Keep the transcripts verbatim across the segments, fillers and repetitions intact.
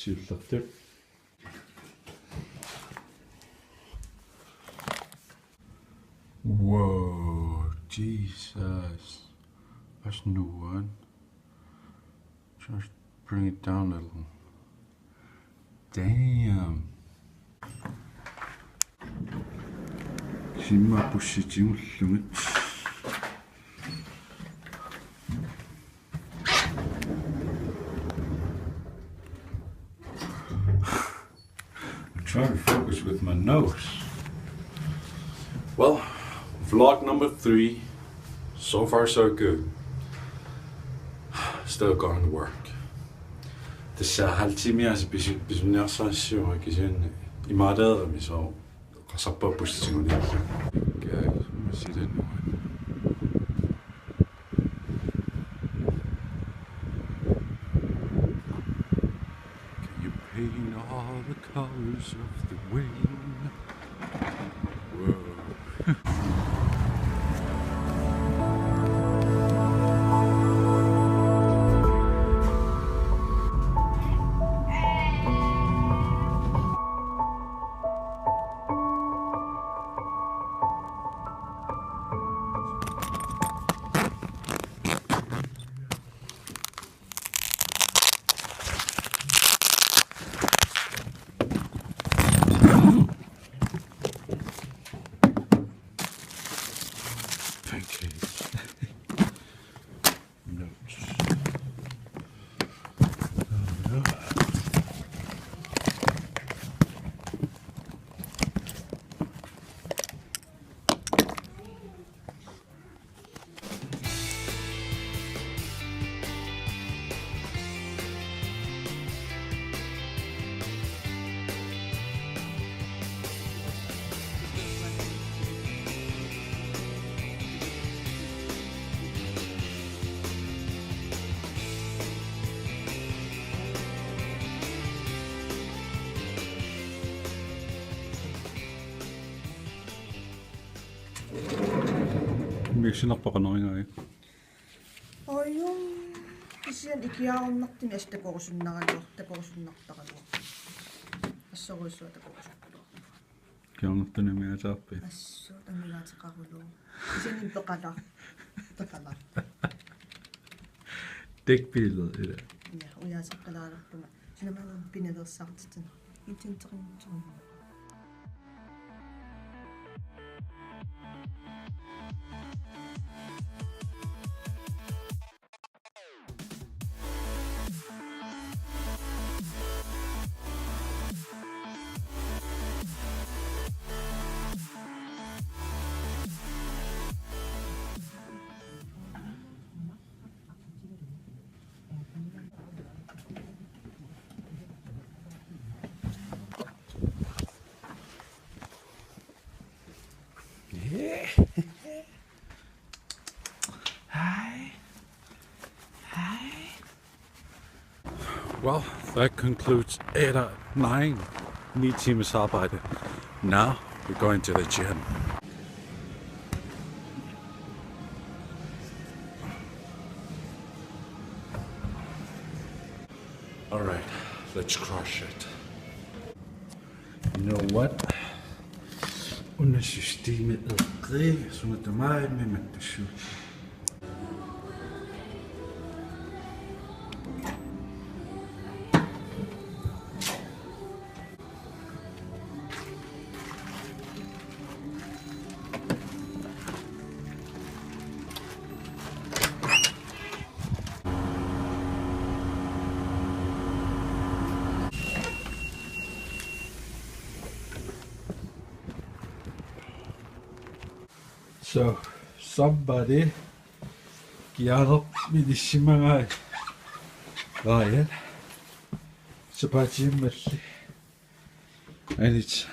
Siullertut. Whoa, Jesus. That's new one. Just bring it down a little. Damn. Simma pussitigullugit. I'm trying to focus with my nose. Well, vlog number three. So far, so good. Still going to work. Tassa halv time aasiit pisu-, pisuniarsaassuunga kisianni imaaleerami sooq qasarpaa pussitigunik. Okay, masilanuan. Can you paint all the colors of the wind? Whoa. Pancakes. Notes. Oh, no. Miksinarpaqanarigai. Ojum. Kisianni ikiaroornartuni assut takorusunnaraluar-, takorusunnartaraluar-. Assorujussuaq takorusukkaluarpunga. Ikiaroornartuni amigaataarpit? Assut amigaateqaruluuvoq. Kisianni peqalaar-, peqalaarpoq. Dækbilleder, ila. Ja, ujaaseqqalaalerpunga. Suna maanna pinaveersaartitsineq. Intenterinnitsuunga. Hi. Hi. Well, that concludes eight, uh, nine. Ni timers arbejde. Now we're going to the gym. All right, let's crush it. You know what? Una systemi eqqi, suna tamaat mimattussu. So, somebody kianermik inissimagai. Ryan. Sapaatiimmalli. And it's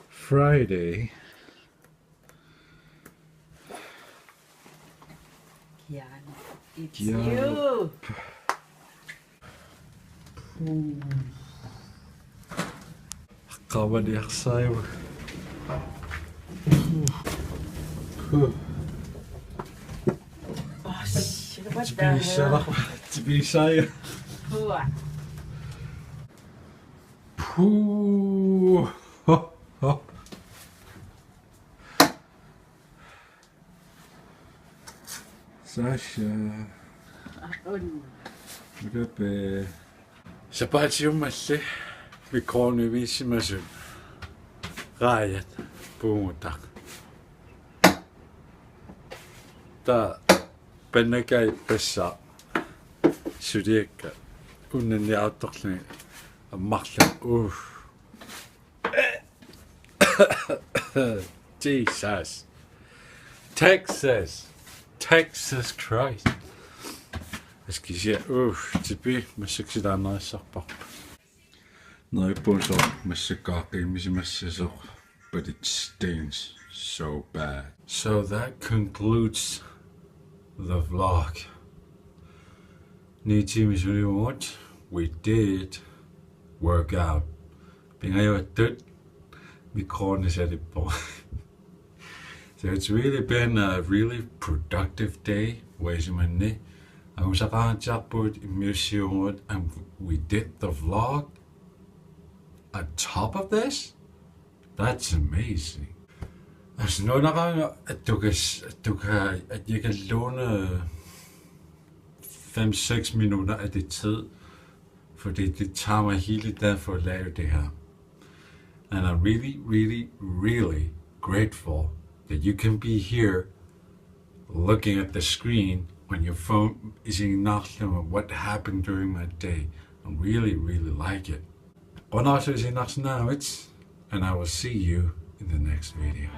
Friday. Kiana, it's Kiana. You. Puu. Qavaliarsaajuvoq. Puu. Oh, shit, what the hell? Tipigissaarpara, tipigissaarpara. Puu. Puu. Ho, ho. Sasha. Utape. Sapaatiummalli mikroonivisimasut. Raajat puugutaq. Taava pannakai passa suliakka unnanniartorluni ammarlu. Uh. Jesus. Texas. Texas Christ. Askisia. Uh, tipi massakkut silaannarissorparput. Neriuppunga soorlu massakkut aaqqimmisimasimasoq, but it stings so bad. So that concludes the vlog. Ni tiimit sulivugut, we did work out. Pingajuattut mikrooni salippoq. So it's really been a really productive day, uanga simanni. Angusaqaratsiarpugut, immiussivugut, and we did the vlog on top of this? That's amazing. Altså, nu er der, at du kan, at du kan, at jeg kan låne fem-seks minutter af det tid, fordi det tager mig hele dagen for at lave det her. And I'm really, really, really grateful that you can be here looking at the screen on your phone, isiginnaarlunga what happened during my day. I really, really like it. Qujanarsuaq isiginnaarsinnaagavit, and I will see you in the next video.